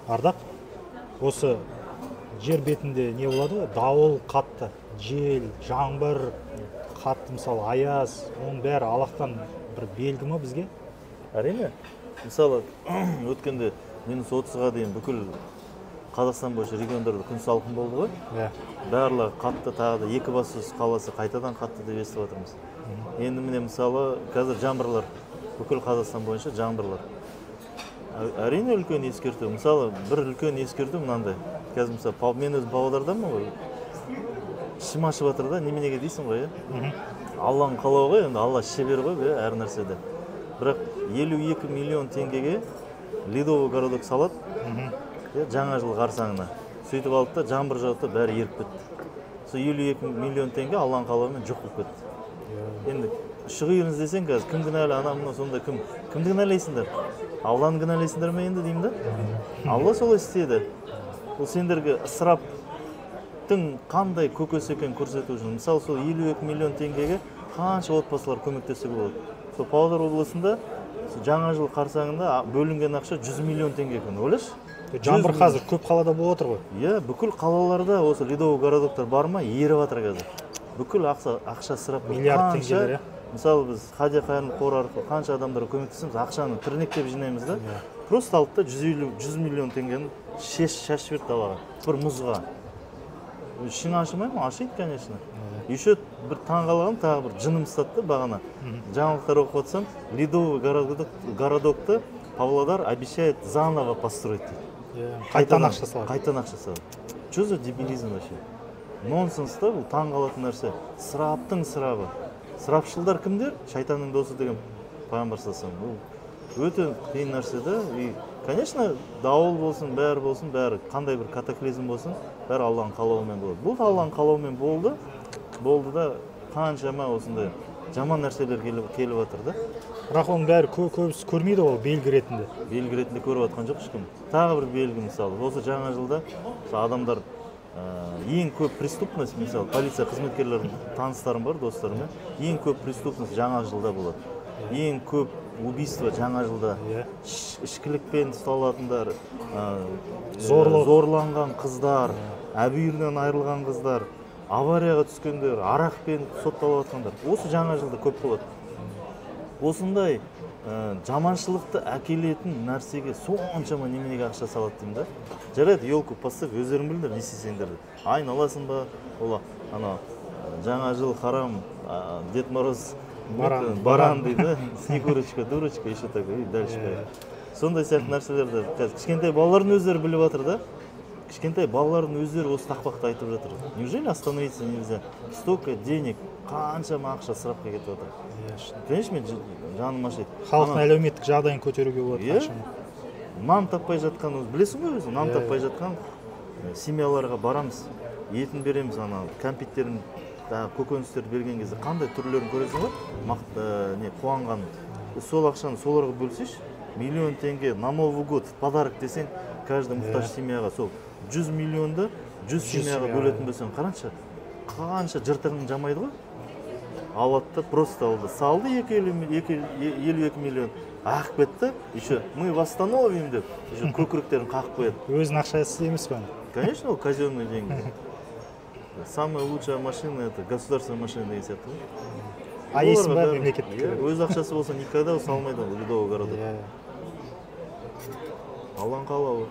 Ардақ, осы жер бетінде не болады ғой, дауыл қатты, жел, жаңбыр қатты, мысалы, аяз, оның бәрі Аллахтан бір белгі ма бізге? Әрине. Мысалы, өткенде -30-ға дейін бүкіл Қазақстан бойынша региондарда күн салқын болды ғой. Иә. Барлығы қатты, тағы да Екібастұз қаласы қайтадан қатты деп естіп жатырмыз. Енді міне, мысалы, қазір жаңбырлар, бүкіл Қазақстан бойынша жаңбырлар. Әрине, үлкен ескерту. Мысалы, бір үлкен ескерту мынандай. Қазір, мысалы, мен өзім Павлодардамын ғой. Ішім ашып жатыр да, неменеге дейсің ғой, иә? Алланың қалауы ғой, енді Алла шебер ғой, иә, әр нәрседе. Бірақ 52 миллион теңгеге ледовый городок салады, иә, жаңа жыл қарсаңына. Сөйтіп алды да, жаңбыр жауды да, бәрі еріп кетті. Сол 52 миллион теңге Алланың қалауымен жоқ болып кетті. Енді шығиын іздесең, қазір кім кінәлі, ана мынау, сонда кім кімді кінәлайсыңдар? Алланы кінәлайсыңдар ма енді деймін да. Алла солай істеді. Бұл сендерге ысыраптың қандай көкесі екенін көрсету үшін. Мысалы, сол 52 миллион теңгеге қанша отбасылар көмектесуге болады. Сол Павлодар облысында жаңа жыл қарсаңында бөлінген ақша 100 миллион теңге екен, ойлашы. Жаңбыр қазір көп қалада болып отыр ғой. Иә, бүкіл қалаларда осы ледовый городоктар бар ма, еріп жатыр қазір. Бүкіл ақша ысырап. Миллиард теңгелер, иә. Мысалы, біз Хадия қайырымдылық қоры арқылы қанша адамдарға көмектесеміз, ақшаны тірнектеп жинаймыз да. Просто алды да, 150, 100 миллион теңгені шашып жіберді далаға, бір мұзға. Ішің ашымай ма? Ашиды, конечно. Еще бір таңғалғаным, тағы бір жыным ұстады да, бағана жаңалықтар оқып отырсам, ледовый городокты Павлодар обещает заново построить дейді. Қайтадан ақша салады. Қайтадан ақша салады. Что за дебилизм вообще, нонсенс та бұл, таң қалатын нәрсе. Ысыраптың ысырабы. Ысырапшылдар кімдер? Шайтанның досы деген пайғамбар саллаллаху. Бұл өте қиын нәрсе да. И, конечно, дауыл болсын, бәрі болсын, бәрі қандай бір катаклизм болсын, бәрі Алланың қалауымен болады. Бұл да Алланың қалауымен болды болды да, қаншама осындай жаман нәрселер келіп жатыр да. Бірақ оның бәрі көбісі көрмейді ғой белгі ретінде. Белгі ретінде көріп жатқан жоқ ешкім. Тағы бір белгі, мысалы, осы жаңа жылда, мысалы, адамдар ең көп преступность, мысалы, полиция қызметкерлерінің таныстарым бар, достарым, иә, ең көп преступность жаңа жылда болады, ең көп убийство жаңа жылда. Ішкілікпен ұсталатындар, Зорлық. Зорланған қыздар, әбүйірінен айырылған қыздар, аварияға түскендер, арақпен сотталып жатқандар осы жаңа жылда көп болады. Осындай жаманшылықты әкелетін нәрсеге соншама неменеге ақша салады деймін да. Жарайды, елку поставь, өздерің біліңдер не істесеңдер деп. Айналасың ба ол ана жаңа жыл харам, Дед Мороз Баран. Это, баран дейді, Снегурочка дурочка, еще такой, и дальше поехали. Сондай сияқты нәрселерді қазір кішкентай балалардың өздері біліп жатыр да. Кішкентай балалардың өздері осы тақпақты айтып жатыр. Неужели остановиться нельзя? Столько денег, қаншама ақша ысырапқа кетіп жатыр. Иә, шын. Конечно, мен жаным ашиды. Халықтың әлеуметтік жағдайын көтеруге болады Иә. қаншама. Нан таппай жатқан, өзі білесің ғой өзің, нан Иә, таппай жатқан семьяларға барамыз, етін береміз, ана кәмпиттерін, тағы көкөністерді берген кезде қандай түрлерін көресің ғой, не қуанған. Сол ақшаны соларға бөлсейші, миллион теңге на Новый год в подарок десең, каждый мұқтаж семьяға, сол 100 миллионды 100 100 семьяға семьяға. Бөлетін болсаң, қараңшы, қанша жыртығың жамайды ғой. Алады да, просто алды, салды 52 миллион ағып кетті. Еще «мы восстановим» деп, еще көкіректерін қағып қояды. Өзінің ақшасы емес пе? Конечно, ол казенные деньги. Самая лучшая машина — это государственная машина деген сияқты ғой. Аяйсың ба Оларға бәрі- мемлекеттік? Иә, өз ақшасы болса, никогда салмайды ол ледовый городок. Иә. Алланың қалауы.